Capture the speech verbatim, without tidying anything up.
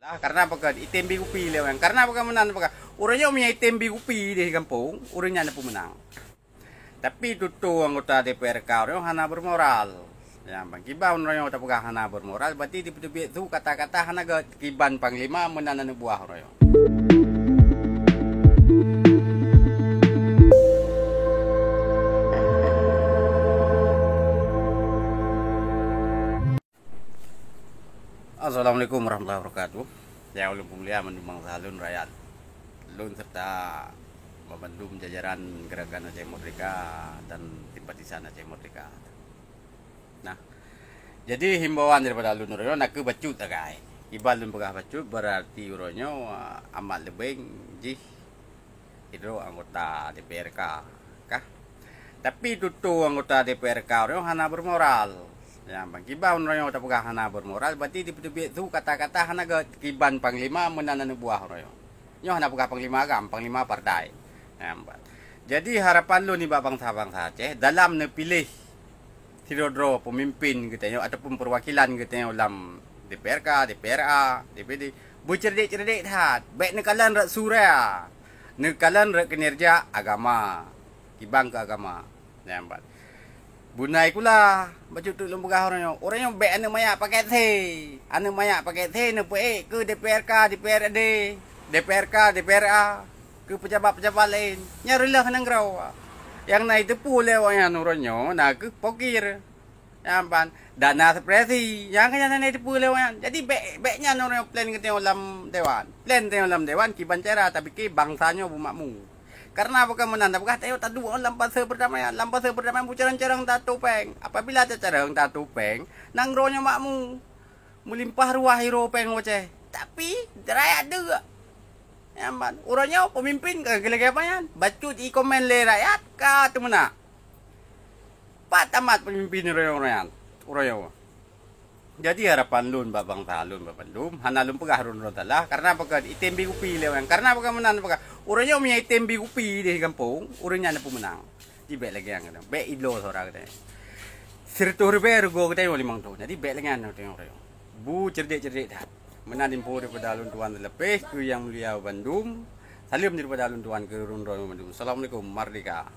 Ah, karena apa kan? Item bi kupi leweng. Karena apa kan menang apa kan? Orang nyoe punya item bi kupi di kampung, orang nyan pun menang. Tapi tutu anggota D P R K orang hana bermoral. Ya, bang kiban orang nyoe tapeugah hana bermoral, berarti di peuteubiet tu kata-kata hana gét kiban panglima meunan aneuk buah orang nyoe. Assalamualaikum warahmatullahi wabarakatuh. Ya, ulun peumulia mandum bangsa lôn rakyat lôn serta bandum jajaran Gerakan Aceh Merdeka dan simpatisan Aceh Merdeka. Nah, jadi himbauan daripada lôn uroe nyoe nakeuh bacut sagai. Kiban lôn peugah bacut berarti uroe nyoe, ah, amat leubeng jih sidroe anggota D P R K kah. Tapi tutu anggota D P R K uroe nyoe hana bermoral. Ya, bang kiban uroe nyoe tapeugah hana bermoral, berarti di peuteubiet tu kata-kata hana gét kiban panglima meunan aneuk buah uroe nyoe. Nyoe hana peugah panglima agam, panglima partai. Ya, empat. Jadi harapan lôn nibak bangsa-bangsa Aceh dalam neupiléh sidroe-droe peumimpin geutanyoe ataupun peuwakilan geutanyoe lam D P R K, D P R A, D P D, beuceurdek-ceurdek that, bék neukalon rot sura, neukalon rot kinerja agama, kiban keu agama. Nyang ban. Bunai kula, bacut teuk lôn peugah uroe nyoe. Uroe nyoe bék aneuk manyak paket C. Aneuk manyak paket C neupeuék keu D P R K, D P R D, D P R K, D P R A, keu pejabat-pejabat laén. Nyan reuloh nanggroe. Nyang na jiteupeue lé awaknyan uroe nyoe nakeuh pokir. Nyang ban dana sepresi. Nyang keuh nyan na jiteupeue lé awaknyan. Jadi bék, bék nyan uroe nyoe plan geutanyoe lam dewan. Plan tanyoe lam dewan kiban cara tapike bansa nyoe beumakmu. Karena bukan meunan tapeugah tanyoe taduek lam fase perdamaian. Lam fase perdamaian bucarang-carang tatupeng. Apabila tacarang tatupeng, nanggroe nyoe makmu. Meulimpah ruah hiro péng wacée. Tapi rakyat deuk. Nyang ban. Uroe nyoe pemimpin ka lagée apa nyan? Bacut ikomen lé rakyat ka teumeunak. Pat tamat pemimpin uroe nyoe nyan. Uroe nyoe. Jadi harapan lôn bak bansa lôn bak bandum, hana lôn peugah droe-droe salah, karena apa kan item bi kupi lé orang. Karena apa kan meunan apa kan? Uroe nyoe punya item bi kupi di kampung, ureuëng nyan pun menang. Jadi bék lagée nyan keunoe. Bék idlo suara geutanyoe. Seratus ribée rugoe geutanyoe limong thon. Jadi bék lagée nyan keunoe. Bu cerdik-cerdik that. Meunan info daripada lôn tuan leupeh keu yang mulia bandum. Salam daripada lôn tuan keu droe-droe bandum. Assalamualaikum. Merdeka.